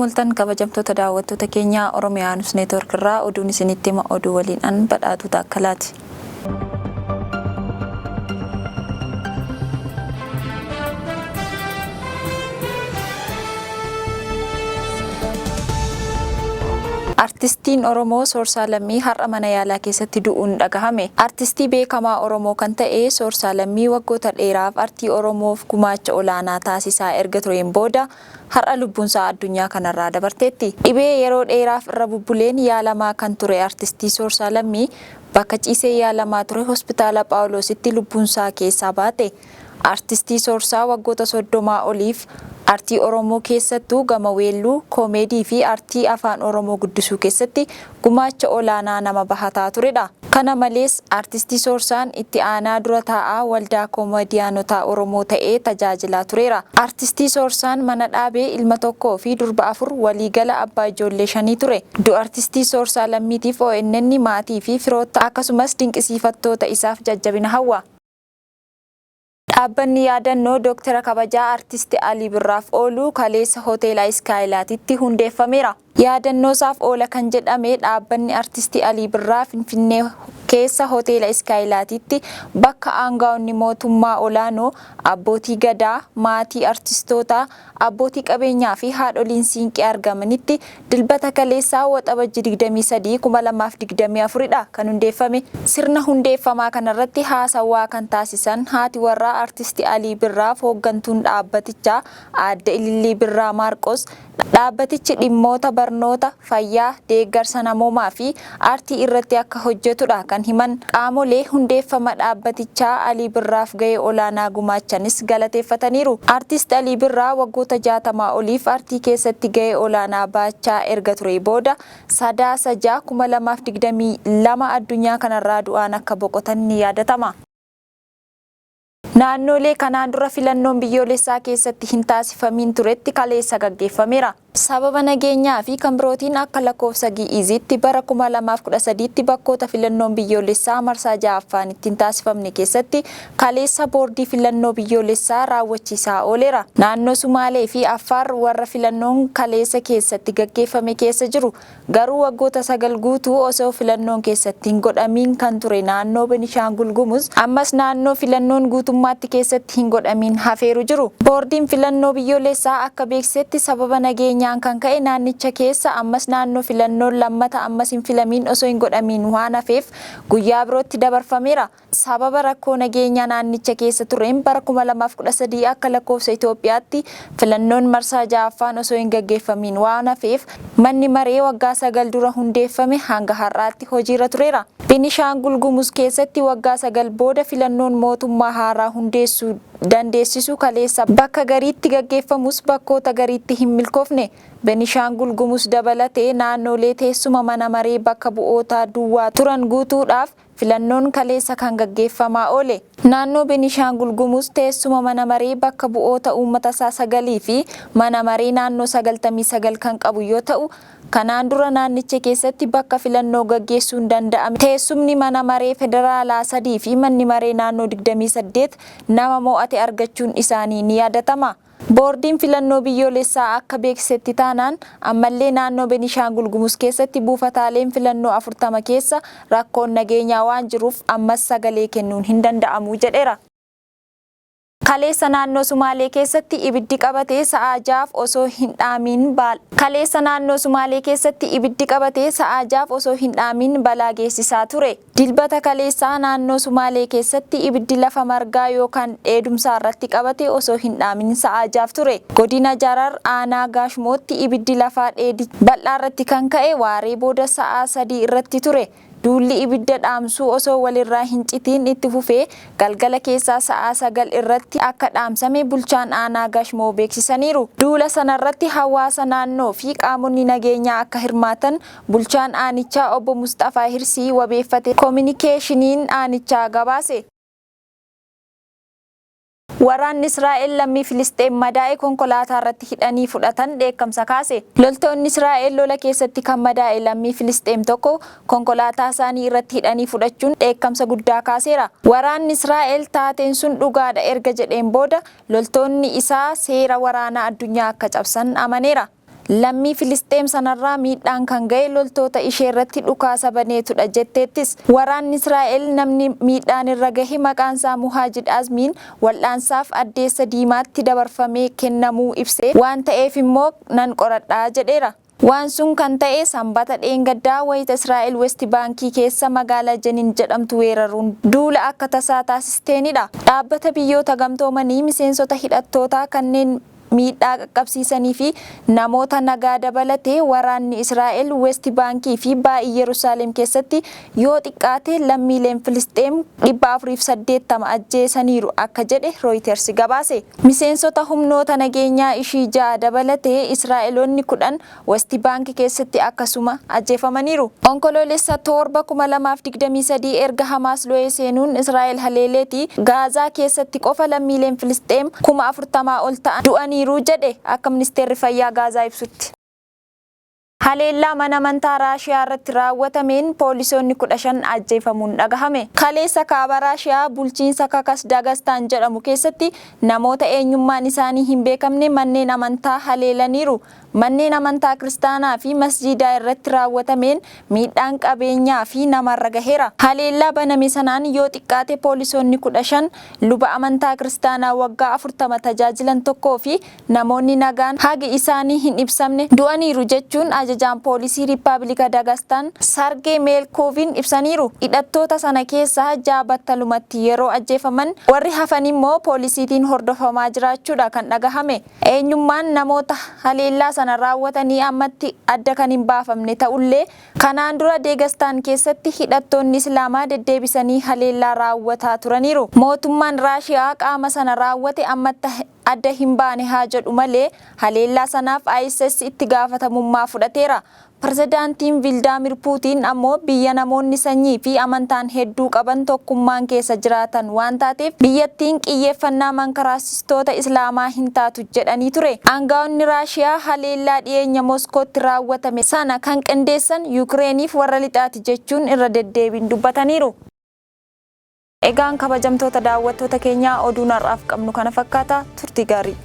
Attam kabajamtoota daawwattoota keenyaa Oromiyaa News Network irraa oduun isinitti hima oduu waliin an badhaatuu taakkalaati. Artistiin Oromoo Soorsaa Lammii har'a mana yaalaa keessatti du'uun dhagahame. Artistii beekamaa Oromoo kan ta'e Soorsaa Lammii waggoota dheeraaf artii Oromoof gumaacha olaanaa taasisaa erga tureen booda har'a lubbuunsaa addunyaa kanarraa dabarteetti. Dhibee yeroo dheeraaf irra bubbuleen yaalamaa kan ture artistii Soorsaa Lammii bakka ciisee yaalamaa ture hospitaala Phaawulositti lubbuunsaa keessaa baate. Artistii Soorsaa waggoota 30 oliif artii Oromoo keessattuu gama weelluu, koomeedii fi artii afaan Oromoo guddisuu keessatti gumaacha olaanaa nama bahataa turedha. Kana malees artistii Soorsaan itti aanaa dura taa'aa waldaa koomediyaanotaa Oromoo ta'ee tajaajilaa tureera. Artistii Soorsaan mana dhaabee ilma tokkoo fi durba afur waliigala abbaa ijoollee shanii ture. Du'a artistii Soorsaa Lammiitiif ONN maatii fi firoota akkasumas dinqisiifattoota isaaf jajjabina hawwa. Dhaabbanni yaadannoo Dooktara kabajaa Artisti Alii Birraaf oolu kaleessa hoteela Iskaayilaatitti hundeeffameera. Yaadannoosaaf oola kan jedhame dhaabbanni Artisti Alii Birraa Finfinnee keessa hoteela Iskaayilaatitti bakka aangaa'onni mootummaa olaanoo, abbootii gadaa, maatii artistootaa, abbootii qabeenyaa fi haadholiin siinqee argamanitti dilbata kaleessaa waxabajji 23 2024 dha kan hundeeffame. Sirna hundeeffamaa kanarratti haasawaa kan taasisan haati warraa Artisti Alii Birraaf hooggantuun dhaabbatichaa aadde Ilillii Birraa Maarqos dhaabbatichi dhimmoota barnoota, fayyaa, deeggarsa namoomaa fi aartii irratti akka hojjetudha kan himan. Qaamolee hundeeffama dhaabbatichaa Alii Birraaf gahee olaanaa gumaachanis galateeffataniiru. Artist Alii Birraa waggoota 60 oliif artii keessatti gahee olaanaa baachaa erga ture booda Sadaasa 6 2022 addunyaa kanarraa du'aan akka boqotan ni yaadatama. Naannoolee kanaan dura filannoon biyyoolessaa keessatti hin taasifamiin turetti kaleessa gaggeeffameera. Sababa nageenyaa fi kan birootiin akka lakkoofsa Gi'iizitti bara 2013tti bakkoota filannoon biyyoolessaa marsaa 6ffaan itti hin taasifamne keessatti kaleessa boordii filannoo biyyoolessaa raawwachiisaa ooleera. Naannoo Sumaalee fi Affaar warra filannoon kaleessa keessatti gaggeeffame keessa jiru. Garuu waggoota 9 guutuu osoo filannoon keessatti hin godhamiin kan ture naannoo Benishaangul Gumuz ammas naannoo filannoon guutummaatti keessatti hin godhamiin hafeeru jiru. Boordiin filannoo biyyoolessaa akka beeksisetti sababa nageenyaan kan ka'e naannicha keessa ammas naannoo filannoon lammata ammas hin filamiin osoo hin godhamiin waan hafeef guyyaa birootti dabarfameera. Sababa rakkoo nageenyaa naannicha keessa tureen bara 2013 akka lakkoofsa Itoophiyaatti filannoon marsaa 6ffaan osoo hin gaggeeffamiin waan hafeef manni maree waggaa 9 dura hundeeffame hanga har'aatti hojiirra tureera. Benishaangul Gumuz keessatti waggaa 9 booda filannoon mootummaa haaraa hundeessuu dandeessisu kaleessa bakka gariitti gaggeeffamus bakkoota gariitti hin milkoofne. Benishaangul Gumuz dabalatee naannoolee teessuma mana maree bakka bu'ootaa duwwaa turan guutuudhaaf filannoon kaleessa kan gaggeeffamaa oole. Naannoo Benishaangul Gumuz teessuma mana maree bakka bu'oota uummatasaa 9 fi mana maree naannoo 99 kan qabu yoo ta'u, kanaan dura naannicha keessatti bakka filannoo gaggeessuun danda'ame teessumni mana maree federaalaa 3 fi manni maree naannoo 28 nama mo'ate argachuun isaanii ni yaadatama. Boordiin filannoo biyyoolessaa akka beeksisetti taanaan ammallee naannoo Benishaangul Gumuz keessatti buufataaleen filannoo 40 keessa rakkoon nageenyaa waan jiruuf ammas sagalee kennuun hin danda'amu jedheera. Kaleessa naannoo Sumaalee keessatti ibiddi qabate sa'aa 6f osoo hin dhaamiin Kaleessa naannoo Sumaalee keessatti ibiddi qabate sa'aa 6f osoo hin dhaamiin balaa geessisaa ture. Dilbata kaleessaa naannoo Sumaalee keessatti ibiddi lafa margaa yookaan dheedumsaa irratti qabate osoo hin dhaamin sa'aa 6f ture. Godina Jarar aanaa Gaashmootti ibiddi lafaa dheedicha bal'aa irratti kan ka'e waaree booda sa'aa 3 irratti ture. Duulli ibidda dhaamsuu osoo walirraa hin citiin itti fufee galgala keessaa sa'aa 9 irratti akka dhaamsame bulchaan aanaa Gashmoo beeksisaniiru. Duula sanarratti hawaasa naannoo fi qaamonni nageenyaa akka hirmaatan bulchaan aanichaa obbo Musxafaa Hirsii wabeeffatee kominikeeshiniin aanichaa gabaase. Waraanni Israa'el lammii Filisxeem madaa'e konkolaataarratti hidhanii fudhatan dheekkamsa kaase. Loltoonni Israa'el lola keessatti kan madaa'e lammii Filisxeem tokko konkolaataasaanii irratti hidhanii fudhachuun dheekkamsa guddaa kaaseera. Waraanni Israa'el taateen sun dhugaadha erga jedheen booda loltoonni isaa seera waraanaa addunyaa akka cabsan amaneera. Lammii Filisxeem sanarraa miidhaan kan ga'e loltoota isheerratti dhukaasa baneetudha jetteettis. Waraanni Israa'el namni miidhaan irra gahe maqaansaa Muhaajid Azmiin wal'aansaaf Addeessa Diimaatti dabarfamee kennamuu ibsee, waan ta'eef immoo nan qoradha jedheera. Waan sun kan ta'e Sambata dheengaddaa wayita Israa'el Westi Baankii keessa magaalaa Jenin jedhamtu weeraruun duula akka tasaa taasisteenidha. Dhaabbata Biyyoota Gamtoomanii miseensota hidhattootaa kanneen miidhaa qaqqabsiisanii fi namoota nagaa dabalatee waraanni Israa'el Westi Baankii fi Baha Iyyeruusaalem keessatti yoo xiqqaate lammiileen Filisxeem 480 ajjeesaniiru akka jedhe Rooyiters gabaase. Miseensota humnoota nageenyaa ishii 6 dabalatee Israa'eloonni 10 Westi Baank keessatti akkasuma ajjeefamaniiru. Onkoloolessa 7, 2023 erga Hamaas lo'ee seenuun Israa'el haleeleeti Gaazaa keessatti qofa lammiileen Filisxeem 40,000 ol ta'an du'aniiru jedhe akka Ministeerri Fayyaa Gaazaa ibsutti. Haleellaa mana amantaa Raashiyaa irratti raawwatameen poolisoonni 15 ajjeefamuun dhagahame. Kaleessa Kaaba Raashiyaa bulchiinsa Kakas Dagastaan jedhamu keessatti namoota eenyummaan isaanii hin beekamne manneen amantaa haleelaniiru. Manneen amantaa Kiristaanaa fi masjiidaa irratti raawwatameen miidhaan qabeenyaa fi namarra gaheera. Haleellaa baname sanaan yoo xiqqaate poolisoonni 15, luba amantaa Kiristaanaa waggaa 40 tajaajilan tokkoo fi namoonni nagaan hagi isaanii hin ibsamne du'aniiru jechuun ajajaan poolisii Riippaabilika Dagastaan Sargee Meelkooviin ibsaniiru. Hidhattoota sana keessaa 6 battalumatti yeroo ajjeefaman warri hafanimmoo poolisiitiin hordofamaa jiraachuudha kan dhagahame. Eenyummaan namoota haleellaa sana raawwatanii ammatti adda kan hin baafamne ta'ullee, kanaan dura Deegastaan keessatti hidhattoonni Islaamaa deddeebisanii haleellaa raawwataa turaniiru. Mootummaan Raashiyaa qaama sana raawwate ammatti adda hin baane haa jedhu malee, haleellaa sanaaf ISS itti gaafatamummaa fudhateera. Pirezidaantiin Vildaamir Puutiin ammoo biyya namoonni sanyii fi amantaan hedduu qaban tokkummaan keessa jiraatan waan taateef biyyattiin qiyyeeffannaa mankaraassistoota Islaamaa hin taatu jedhanii ture. Aangaa'onni Raashiyaa haleellaa dhiyeenya Moskootti raawwatame sana kan qindeessan Yukireeniif warra lixaati jechuun irra deddeebiin dubbataniiru. Egaan kabajamtoota daawwattoota keenyaa oduun har'aaf qabnu kana fakkaata. Turtii gaarii.